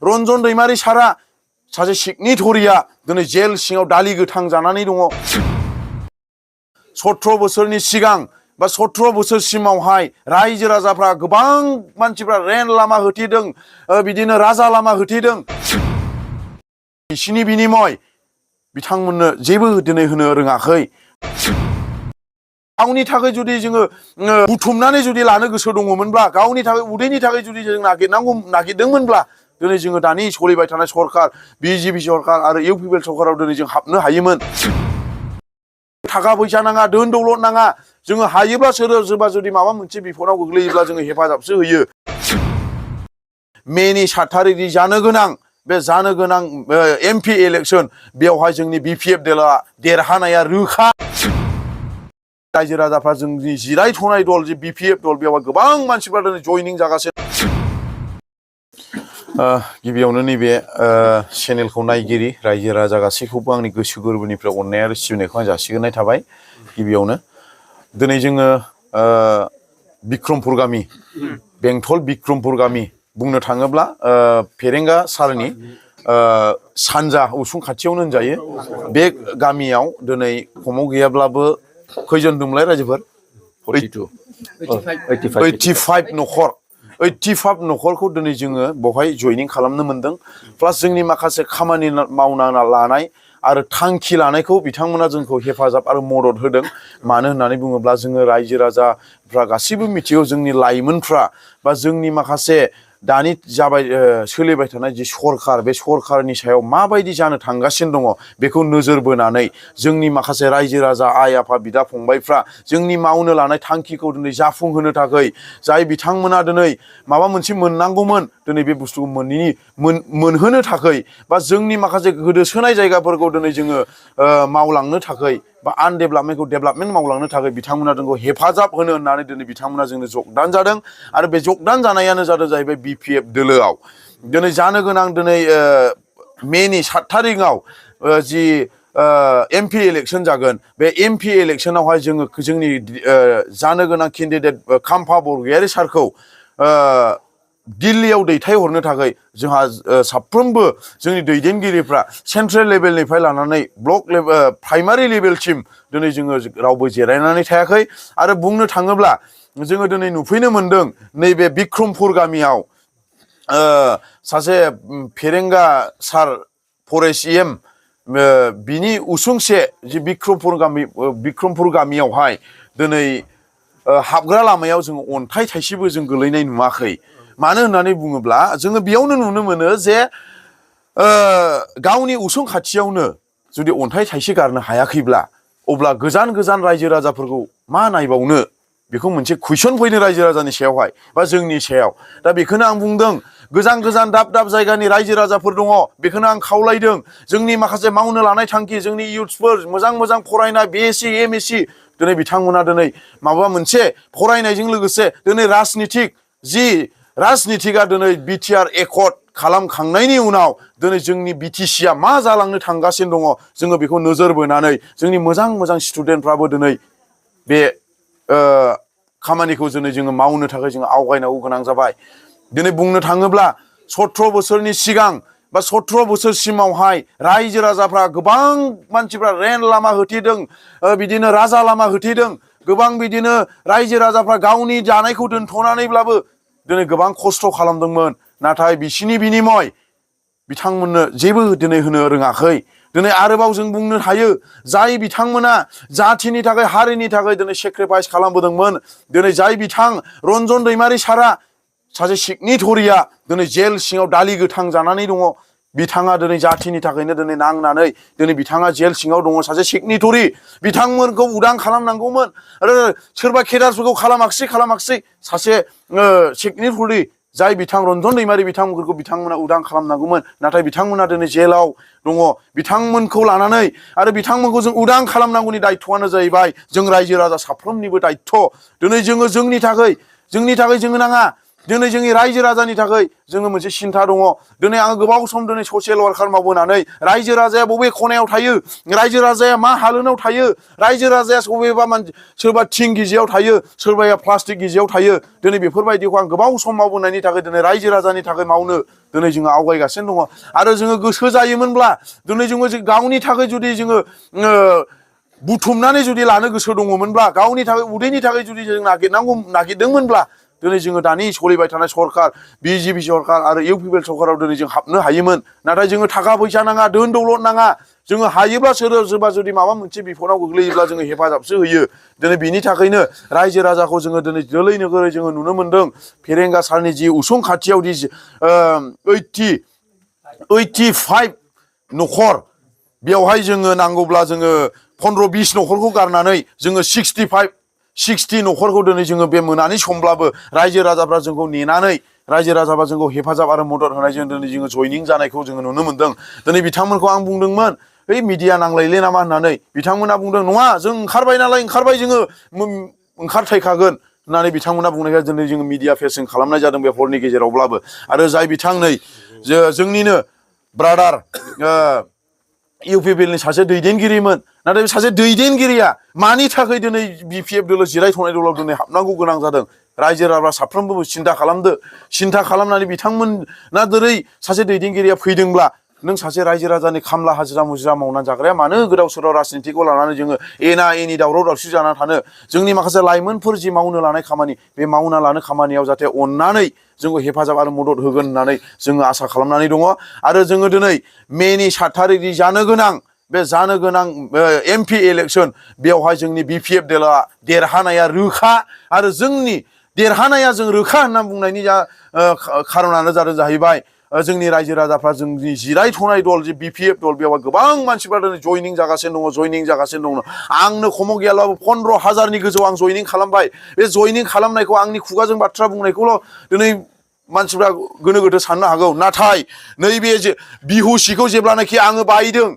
रन्जन दैमारि सारा सासे सिगनिटरिया दिनै जेल सिङाव दालि गोथां जानानै दङ। 17 बोसोरनि सिगां बा 17 बोसोरसिमावहाय रायजो राजाफ्रा गोबां मानसिफ्रा रेल लामा होथेदों, बिदिनो राजा लामा होथेदों। बिसिनि बिनिमय बिथांमोननो जेबो दिनै होनो रोङाखै। गावनि थाखाय जुदि जोङो बुथुमनानै जुदि लानो गोसो दङमोनब्ला, गावनि थाखाय उदैनि थाखाय जुदि जों नागिरदोंमोनब्ला दिनै जोङो दानि सोलिबाय थानाय सरकार बिजेपि सरकार आरो इउपिपिएल सरकाराव दिनै जों हाबनो हायोमोन। थाखा फैसा नाङा, धोन दौलत नाङा, जोङो हायोब्ला सोरबा जुदि माबा मोनसे बिपदाव गोग्लैयोब्ला जोङो हेफाजाबसो होयो। मेनि 7 थारिखनि जानो गोनां एमपि इलेक्सन, बेवहाय जोंनि बिपिएफ दला देरहानाया रोखा। रायजो राजाफ्रा जोंनि जिरायथ'नाय दल जे बिपिएफ दल, बेवहाय गोबां मानसिफ्रा दिनै जयनिं जागासिनो। गिबियावनो नैबे चेनेलखौ नायगिरि रायजो राजा गासैखौबो आंनि गोसो गोरबोनिफ्राय अननाय आरो सिबिनायखौ आं जासिगोरनाय थाबाय। गिबियावनो दिनै जोङो बिक्रमपुर गामि, बेंटल बिक्रमपुर गामि बुंनो थाङोब्ला फेरेंगा सारनि सानजा उसुं खाथियावनो होनजायो। बे गामियाव दिनै खमाव गैयाब्लाबो खैजन दंलाय रायजोफोर? 85 न'खर। 85 न'खरखौ दिनै जोङो बेवहाय जयनिं खालामनो मोनदों। प्लास जोंनि माखासे खामानि मावना लानाय आरो थांखि लानायखौ बिथांमोना जोंखौ हेफाजाब आरो मदद होदों। मानो होननानै बुङोब्ला जोङो रायजो राजाफ्रा गासैबो मिथिगौ, जोंनि लाइमोनफ्रा बा जोंनि माखासे दानि सोलिबाय थानाय जि सरकार, बे सरकारनि सायाव माबायदि जानो थांगासिनो दङ बेखौ नोजोर बोनानै जोंनि माखासे रायजो राजा, आइ आफा, बिदा फंबायफ्रा जोंनि मावनो लानाय थांखिखौ दिनै जाफुंहोनो थाखाय, जाय बिथांमोना दिनै माबा मोनसे मोननांगौमोन दिनै बे बुस्थुखौ मोनहोनो थाखाय, बा जोंनि माखासे गोदोसोनाय जायगाफोरखौ दिनै जोङो मावलांनो थाखाय बा आनडेभेलपमेन्टखौ डेभेलपमेन्ट मावलांनो थाखाय बिथांमोना जोंखौ हेफाजाब होनो होननानै दिनै बिथांमोना जोंनो जगदान जादों। आरो बे जगदान जानायानो जादों जाहैबाय बिपिएफ दोलोआव। दिनै जानो गोनां मेनि 7 थारिखआव जि एमपि इलेक्सन जागोन, बे एमपि इलेक्सनावहाय जोङो जोंनि जानो गोनां केन्डिडेट खाम्फा बरगयारि सारखौ दिल्लीयाव दैथायहरनो थाखाय जोंहा साफ्रोमबो जोंनि दैदेनगिरिफ्रा सेन्ट्रेल लेभेलनिफ्राय लानानै ब्लक लेभेल, प्राइमारि लेभेलसिम दिनै जोङो रावबो जिरायनानै थायाखै। आरो बुंनो थाङोब्ला जोङो दिनै नुफैनो मोनदों, नैबे बिक्रमपुर गामियाव सासे फेरेंगा सार फरेस्ट EM बिनि उसुंसे जि बिक्रमपुर गामियावहाय दिनै हाबग्रा लामायाव जोङो अन्थाइ थाइसेबो जों गोलैनाय नुवाखै। मानो होननानै बुङोब्ला जोङो बेयावनो नुनो मोनो जे गावनि उसुं खाथियावनो जुदि अन्थाइ थाइसे गारनो हायाखैब्ला, अब्ला गोजान गोजान रायजो राजाफोरखौ मा नायबावनो, बेखौ मोनसे कुइसन फैनो रायजो राजानि सायावहाय बा जोंनि सायाव। दा बेखौनो आं बुंदों, गोजान गोजान दाब दाब जायगानि रायजो राजाफोर दङ, बेखौनो आं खावलायदों, जोंनि माखासे मावनो लानाय थांखि, जोंनि इयुथ्सफोर मोजां मोजां फरायनाय BSc MSc दिनै बिथांमोना दिनै माबा मोनसे फरायनायजों लोगोसे दिनै राजनिथिकआ दिनै बिटिआर एकर्ड खालामखांनायनि उनाव दिनै जोंनि बिटिसिआ मा जालांनो थांगासिनो दङ, जोङो बेखौ नोजोर बोनानै जोंनि मोजां मोजां स्टुडेन्टफ्राबो दिनै बे खामानिखौ जोङो मावनो थाखाय जोङो आवगायनांगौ गोनां जाबाय। दिनै बुंनो थाङोब्ला 17 बोसोरनि सिगां बा 17 बोसोरसिमावहाय रायजो राजाफ्रा गोबां मानसिफ्रा रेल लामा होथेदों, बिदिनो राजा लामा होथेदों। गोबां बिदिनो रायजो राजाफ्रा गावनि जानायखौ दोनथ'नानैब्लाबो दिनै गोबां खस्थ' खालामदोंमोन। नाथाय बिसिनि बिनिमय बिथांमोननो जेबो दिनै होनो रोङाखै। दिनै आरोबाव जों बुंनो हायो, जाय बिथांमोना जाथिनि थाखाय, हारिनि थाखाय दिनै सेक्रिफाइस खालामबोदोंमोन, दिनै जाय बिथां रन्जन दैमारि सारा सासे सिगनिटरिया दिनै जेल सिङाव दालि गोथां जानानै दङ। बिथाङा दिनै जाथिनि थाखायनो दिनै नांनानै दिनै बिथाङा जेल सिङाव दङ, सासे सिगनिटरि। बिथांमोनखौ उदां खालामनांगौमोन। आरो सोरबा केडारफोरखौ खालामाखिसै सासे सिगनिटरि जाय बिथां रन्जन दैमारि बिथांमोनखौ बिथांमोना उदां खालामनांगौमोन। नाथाय बिथांमोना दिनै जेलाव दङ। बिथांमोनखौ लानानै आरो बिथांमोनखौ जों उदां खालामनांगौनि दायथ'आनो जाहैबाय जों रायजो राजा साफ्रोमनिबो दायथ'। दिनै जोङो जोंनि थाखाय जोंनो नाङा, दिनै जोंनि रायजो राजानि थाखाय जोङो मोनसे सिन्था दङ दिनै आङो गोबाव सम दिनै ससियेल वार्कार मावबोनानै रायजो राजाया बबे खनायाव थायो रायजो राजाया मा हालोदाव थायो रायजो राजाया बबेबा सोरबा थिं गिजियाव थायो सोरबाया प्लास्टिक गिजियाव थायो दिनै बेफोरबायदिखौ आं गोबाव सम मावबोनायनि थाखाय दिनै रायजो राजानि थाखाय मावनो दिनै जोङो आवगायगासिनो दङ आरो जोङो गोसो जायोमोनब्ला दिनै जोङो गावनि थाखाय जुदि जोङो बुथुमनानै जुदि लानो गोसो दङमोनब्ला गावनि थाखाय उदैनि थाखाय जुदि जों नागिरदोंमोनब्ला दिनै जोङो दानि सोलिबाय थानाय सरकार बिजेपि सरकार आरो इउपिपिएल सरकाराव दिनै जों हाबनो हायोमोन नाथाय जोङो थाखा फैसा नाङा धोन दौलत नाङा जोङो हायोब्ला सोरबा जुदि माबा मोनसे बिफदाव गोग्लैयोब्ला जोङो हेफाजाबसो होयो दिनै बिनि थाखायनो रायजो राजाखौ जोङो दिनै जोलै नोगोरै जोङो नुनो मोनदों फेरेंगा सारनि जि उसुं खाथियाव दि 85 न'खर बेवहाय जोङो नांगौब्ला जोङो 15-20 न'खरखौ गारनानै जोङो 60 न'खरखौ दिनै जोङो बे मोनानि समब्लाबो रायजो राजाफ्रा जोंखौ नेनानै रायजो राजाफ्रा जोंखौ हेफाजाब आरो मदद होनायजों दिनै जोङो जयनिं जानायखौ जोङो नुनो मोनदों दिनै बिथांमोनखौ आं बुंदोंमोन बै मिडिया नांलायले नामा होननानै बिथांमोना बुंदों नङा जों ओंखारबाय नालाय ओंखारबाय जोङो ओंखारथायखागोन होननानै बिथांमोना बुंनायखाय दिनै जोङो मिडिया फेसिं खालामनाय जादों बे हरनि गेजेरावब्लाबो आरो जाय बिथांनै जोंनिनो ब्रादार इउपिपिएलनि सासे दैदेनगिरिमोन नाथाय सासे दैदेनगिरिया मानि थाखाय दिनै बिपिएफ दोलो जिरायथ'नाय दलाव दिनै हाबनांगौ गोनां जादों रायजो राजा साफ्रोमबो सिन्था खालामदो सिन्था खालामनानै बिथांमोना दिनै सासे दैदेनगिरिया फैदोंब्ला नों सासे रायजो राजानि खामला हाजिरा मुजिरा मावनानै जाग्राया मानो गोदाव सोराव राजनितिखौ लानानै जोङो एना एनि दावराव दावसि जानानै थानो जोंनि माखासे लाइमोनफोर जि मावनो लानाय खामानि बे मावना लानो खामानियाव जाहाथे अननानै जोंखौ हेफाजाब आरो मदद होगोन होननानै जोङो आसा खालामनानै दङ आरो जोङो दिनै मेनि 7 थारिखनि जानो गोनां एमपि इलेक्सन बेवहाय जोंनि बिपिएफ दोलोआ देरहानाया रोखा आरो जोंनि देरहानाया जों रोखा होनना बुंनायनि खारनानो जाहैबाय जोंनि रायजो राजाफ्रा जोंनि जिरायथ'नाय दल जे बिपिएफ दल बेवहाय गोबां मानसिफ्रा दिनै जयनिं जागासिनो दङ आंनो खमाव गैयाब्लाबो 15,000नि गोजौ आं जयनिं खालामबाय बे जयनिं खालामनायखौ आंनि खुगाजों बाथ्रा बुंनायखौल' दिनै मानसिफ्रा गोनो गोथो साननो हागौ नाथाय नैबे बिहुसिखौ जेब्लानाखि आङो बायदों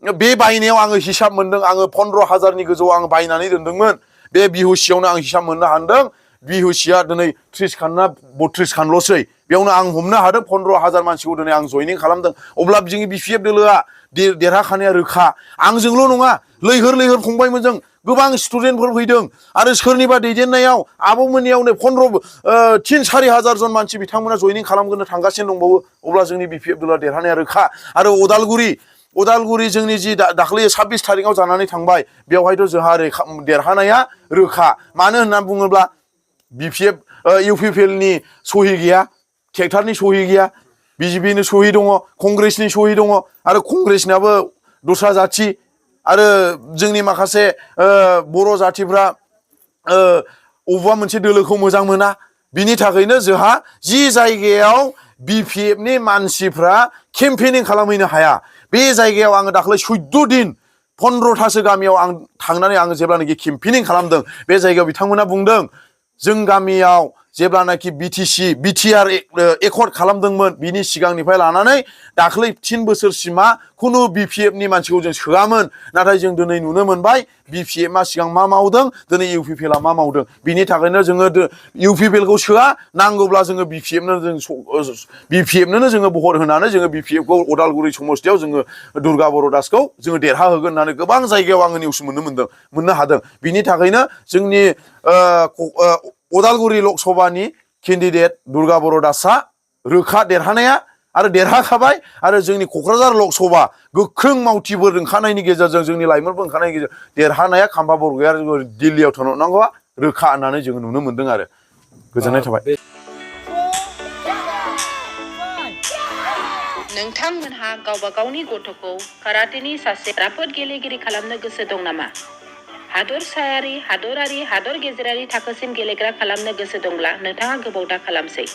बे बायनायाव आङो हिसाब मोनदों आङो 15,000नि गोजौ आं बायनानै दोनदोंमोन बे बिहुसियावनो आं हिसाब मोननो हादों बिहुसिया दिनै 30 खान ना 32 खानल'सै बेयावनो आं हमनो हादों 15,000 मानसिखौ दिनै आं जयनिं खालामदों अब्ला जोंनि बिपिएफ दोलोआ देरहाखानाया रोखा आंजोंल' नङा लैहोर फंबायमोनजों गोबां स्टुडेन्टफोर फैदों आरो सोरनिबा दैदेननायाव आब'मोननियावनो 3-4 हाजार जन मानसि बिथांमोना जयनिं खालामग्रोनो थांगासिनो दंबावो अब्ला जोंनि बिपिएफ दोलोआ देरहानाया रोखा आरो उदालगुरि जोंनि जि दाख्लै 26 थारिखआव जानानै थांबाय बेवहायथ' जोंहा देरहानाया रोखा मानो होनना बुङोब्ला बिपिएफ इउपिपिएलनि सहि गैया ट्रेक्टरनि सहि गैया बिजेपिनि सहि दङ कंग्रेसनि सहि दङ आरो कंग्रेसनाबो दस्रा जाथि आरो जोंनि माखासे बर' जाथिफ्रा अबेबा मोनसे दोलोखौ मोजां मोना बिनि थाखायनो जोंहा जि जायगायाव बिपिएफनि मानसिफ्रा केम्पेनिं खालामहैनो हाया बे जायगायाव आङो दाख्लै 14 दिन 15थासो गामियाव आं थांनानै आङो जेब्लानाखि केम्पेनिं खालामदों बे जायगायाव बिथांमोना बुंदों जों गामियाव जेब्लानाखि बिटिआर एकर्ड खालामदोंमोन बिनि सिगांनिफ्राय लानानै दाख्लै 3 बोसोरसिमा खुनु बिपिएफनि मानसिखौ जों सोआमोन नाथाय जों दिनै नुनो मोनबाय बिपिएफआ सिगां मा मावदों दिनै इउपिपिएलआ मा मावदों बिनि थाखायनो जोङो इउपिपिएलखौ सोआ नांगौब्ला जोङो बिपिएफनो जोङो भट होनानै जोङो बिपिएफखौ उदालगुरि समस्तियाव जोङो दुर्गा बर' दासखौ जोङो देरहाहोगोन होननानै गोबां जायगायाव आङो निउस मोननो हादों बिनि थाखायनो जोंनि उदालगुरि लकसभानि केन्डिडेट दुर्गा बर' दासआ रोखा देरहानाया आरो देरहाखाबाय आरो जोंनि क'क्राझार लकसभा गोख्रों मावथिफोर ओंखारनायनि गेजेरजों जोंनि लाइमोनफोर ओंखारनायनि गेजेरजों देरहानाया खाम्फा बरग'या दिल्लीयाव थांनांगौआ रोखा होननानै जोङो नुनो मोनदों आरो गोजोननाय थाबाय नोंथांमोनहा गावबा गावनि गथ'खौ काराटेनि सासे राफोद गेलेगिरि खालामनो गोसो दं नामा हादरारि हादर गेजेरारि थाखोसिम गेलेग्रा खालामनो गोसो दंब्ला नोंथाङा गोबाव दा खालामसै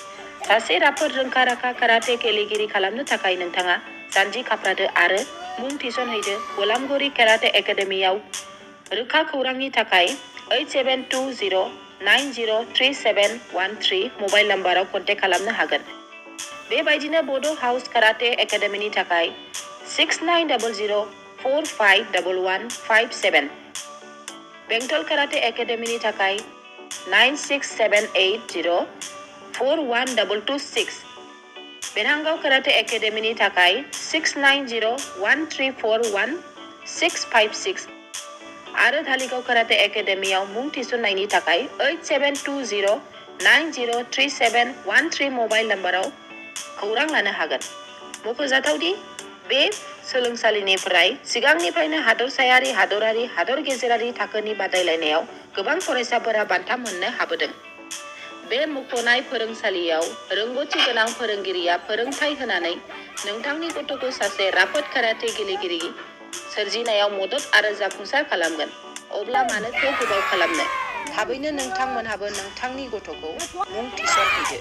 सासे राफोद रोंखा राखा काराटे गेलेगिरि खालामनो थाखाय नोंथाङा जानजि खाफ्रादो आरो मुं थिसनहैदो गलामगुरि काराटे एकाडेमियाव रोखा खौरांनि थाखाय 8720903713 मबाइल नाम्बाराव कन्टेक्ट खालामनो हागोन बेबायदिनो बड' हाउस काराटे एकाडेमिनि थाखाय 6900451157 बेंटल काराटे एकाडेमिनि थाखाय 96780 412226 बेरहांगाव काराटे एकाडेमिनि थाखाय 6901341656 आरो धालिगाव काराटे एकाडेमियाव मुं थिसननायनि थाखाय 8720903713 मबाइल नम्बराव खौरां लानो हागोन। मख'जाथावदि बे सोलोंसालिनिफ्राय सिगांनिफ्रायनो हादरसायारि, हादरारि, हादर गेजेरारि थाखोनि बादायलायनायाव गोबां फरायसाफोरा बान्था मोननो हाबोदों। बे मुंख'नाय फोरोंसालियाव रोंग'थि गोनां फोरोंगिरिया फोरोंथाय होनानै नोंथांनि गथ'खौ सासे राफोद काराटे गेलेगिरि सोरजिनायाव मदद आरो जाफुंसार खालामगोन। अब्ला मानोथो गोबाव खालामनो? थाबैनो नोंथांमोनहाबो नोंथांनि गथ'खौ मुं थिसनहैदो।